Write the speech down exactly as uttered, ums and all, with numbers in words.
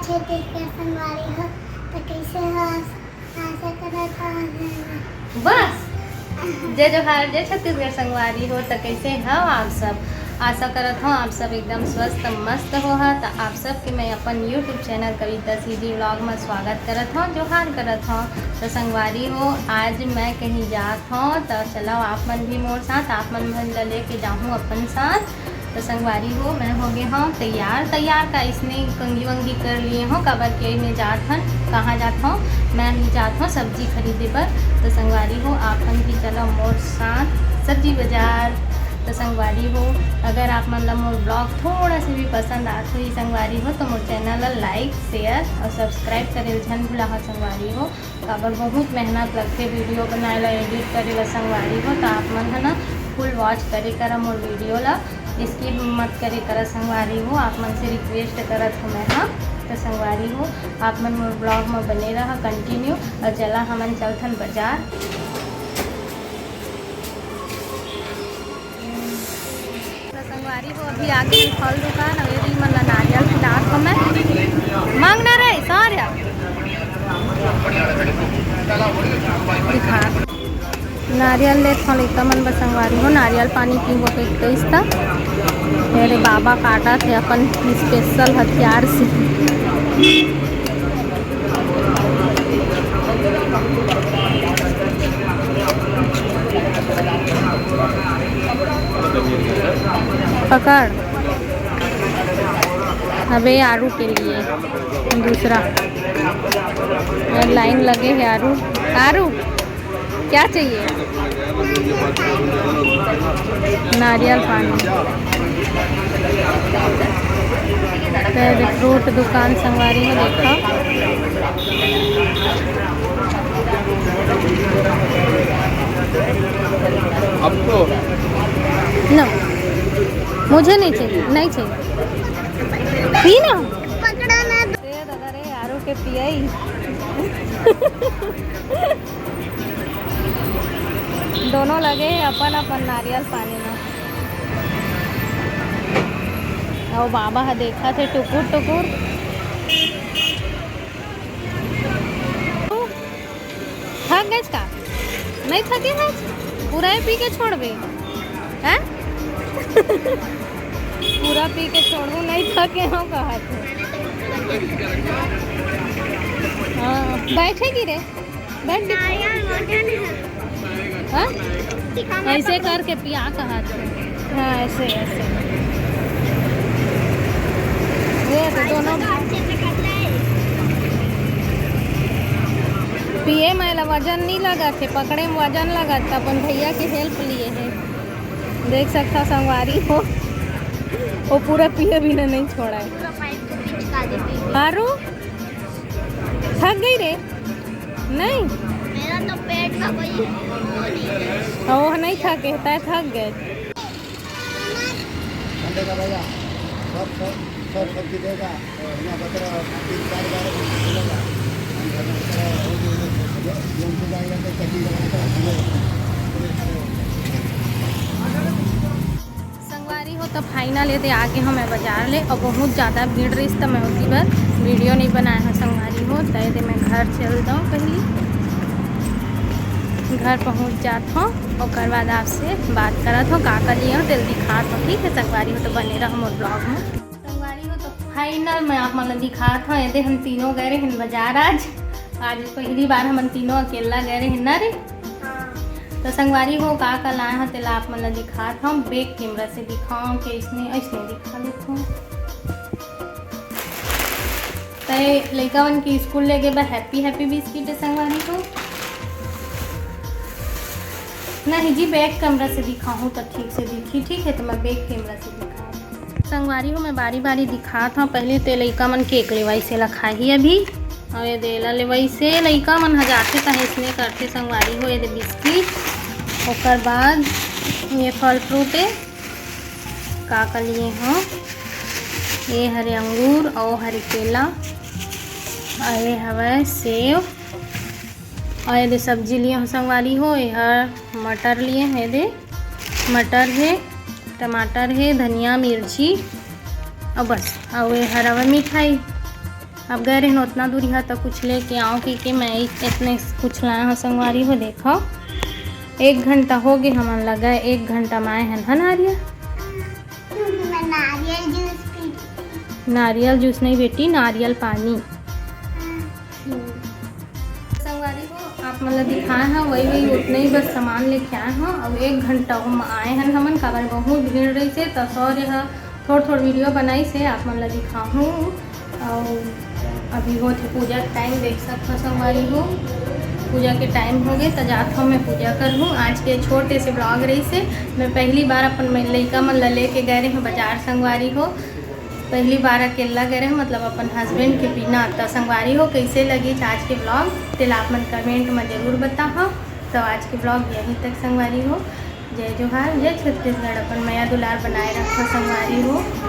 छत्तीसगढ़ संगवारी हो, त कइसे हो? आशा करत हो। बस, जय जोहार, जय छत्तीसगढ़ संगवारी हो। त कइसे हो आप सब? आशा करत हो आप सब एकदम स्वस्थ मस्त हो हा। त आप सब के मैं अपन YouTube चैनल कविता सीजी व्लॉग में स्वागत करत हो, जोहार करत हो। त संगवारी हो, आज मैं कहीं जात हो, त चलो आप मन भी मोर साथ, आप मन मन ला लेके जाहूँ अपन साथ। त संगवारी हो, मैं हो गे हव तैयार। तैयार का इसने कंघी वंघी कर लिए हव, काबर के मैं जात हन। कहाँ जात हव? मैं ही जात हव सब्जी खरीदे बर। त संगवारी हो, आप मन भी चलो मोर साथ सब्जी बाजार। त संगवारी हो, अगर आप मन ला मोर व्लॉग थोड़ा से भी पसंद आत होही संगवारी हो, त मोर चैनल ला like, share और subscribe करे ल झन भुलाहा संगवारी हो। काबर बहुत मेहनत लगथे वीडियो बनाए ला, एडिट करे ला संगवारी हो। त आप मन ह ना फुल वॉच करे करा मोर वीडियो ला, स्किप मत करे करा संगवारी हो। आप मन से रिक्वेस्ट करत हो मैं ह। त संगवारी हो, आप मन मोर व्लॉग म बने रहा कंटिन्यू। और चला हमन चलथन बाजार। त संगवारी हो, अभी आगे फल दुकान, अउ एदी मन ला नारियल खिलात हो मैं। मांग ना रे, सारिया। दिखा। नारियल लेत हो लइका मन बर संगवारी हो, नारियल पानी पीबो कहिके कहिस त। मेरे बाबा काटत हे अपन स्पेशल हथियार से। पकड़। अबे आरू के लिए दूसरा लाइन लगे है। आरू, आरू क्या चाहिए? नारियल पानी। त फ्रूट दुकान संगवारी हो, देखा। अब तो ना, मुझे नहीं चाहिए, नहीं चाहिए। पी ना। पकड़ा ना। रे दादा रे, आरू के पियाई। दोनों लगे हे अपन अपन नारियल पानी में। अउ बाबा ह देखत हे टुकुर टुकुर। थक गेस का? नहीं थके हस? पूरा ही पी के छोड़बे? हैं? पूरा पी के छोड़ू, नहीं थके हो कहत हे। हाँ, बैठेगी रे, बैठ के। हाँ? ऐसे करके पिया कहत हे। हाँ, ऐसे, ऐसे। ये तो दोनों पिए में ला वजन नहीं लगत हे, पकड़े में वजन लगत, अपन भैया के हेल्प लिए हे। देख सकता संगवारी हो, वो पूरा पिए बिना नहीं छोड़ा है। आरू, थक गई रे? नहीं, मेरा तो पेट में कोई वो नहीं है। वो नहीं थके, तय थक गए। संडे का भैया, सब, सब, सब सब्जी देगा। तो यहाँ बकरा तीन चार बार मिलेगा। हम घर में बकरा हो गया, हो गया, हो गया। ये उनको जाएगा तो चटनी लगाएगा, हम लोग। संगवारी हो, तो फाइनल ये दे आगे हो मैं बाजार ले, और बहुत ज़्यादा भीड़ रही, तो मैं उसी बार वीडियो नहीं बनाया है संगवारी हो। तो ये दे मैं घर चल दो पहली, घर पहुँच जात हो, ओकर बाद आपसे बात करत हो, का का लिए हो, तेल दिखात हो। ठीक है संगवारी हो, तो बने रहो मोर ब्लॉग में। संगवारी हो, तो फाइनल मैं आप मन ल दिखात हव, एदे हम तीनों गए रहिन बाजार आज। आज पहली बार हमन तीनों अकेला गए रहिन ना रे। हाँ। तो संगवारी हो, का का लाए हव, तेला आप मन ल दिखात हव। बैक कैमरा से दिखाओ कि इसने, इसने दिखा देत हव। तय लइका मन के स्कूल ले गे बर हैप्पी हैप्पी बिस्किट है संगवारी हो। नहीं जी, बैक कैमरा से दिखाहूँ तो ठीक से दिखी, ठीक है, तो मैं बैक कैमरा से दिखाहूँ। संगवारी हो, मैं बारी बारी दिखात हव। पहले तो लइका मन केक लेवाइस, एला खाही अभी, और ये दे एला लेवाइस, लइका मन ह जाथे तहे इसने करथे संगवारी हो। ये दे बिस्किट, ओकर बाद ये फल फ्रूट है, का का लिए हो, ये हरे अंगूर और हरे केला, और ये हवय सेव, और ये दे सब्जी लिए हो संगवारी हो, ये हर मटर लिए हे, दे मटर हे, टमाटर हे, धनिया, मिर्ची, और बस, और ये हर हवय मिठाई। अब गए रहेन ओतना दूरिहा, त कुछ लेके आंव कहिके मैं इतने कुछ लाए हंव संगवारी हो। देखव, एक घंटा होगे हमन ला गए, एक घंटा म आए हन, ह नारियल? नारियल जूस पी। नारियल जूस नहीं बेटी, नारियल पानी। संगवारी हो, आप मन ला दिखाए हंव, वही वही उतने ही बस सामान लेके आए हंव। अब एक घंटा म आए हन हमन, काबर बहुत भीड़ रहिसे, त सौर्य ह थोड़ थोड़ वीडियो बनाइसे, आप मन ला दिखाहूँ। अउ अभी होत हे पूजा के टाइम, देख सकथव संगवारी हो, पूजा के टाइम होगे, त जात हंव मैं पूजा करहूँ। आज के छोटे से ब्लॉग रहिसे, मैं पहली बार अपन मैं लइका मन ला लेके गए रहेंव बाजार संगवारी हो। पहली बार अकेला गए रहेंव, मतलब अपन हस्बैंड के बिना। त संगवारी हो, कइसे लगिस आज के ब्लॉग, तेला आप मन कमेंट म जरूर बताहव। त आज के ब्लॉग यहीं तक संगवारी हो। जय जोहार, जय छत्तीसगढ़, अपन मया दुलार बनाए रखव संगवारी हो।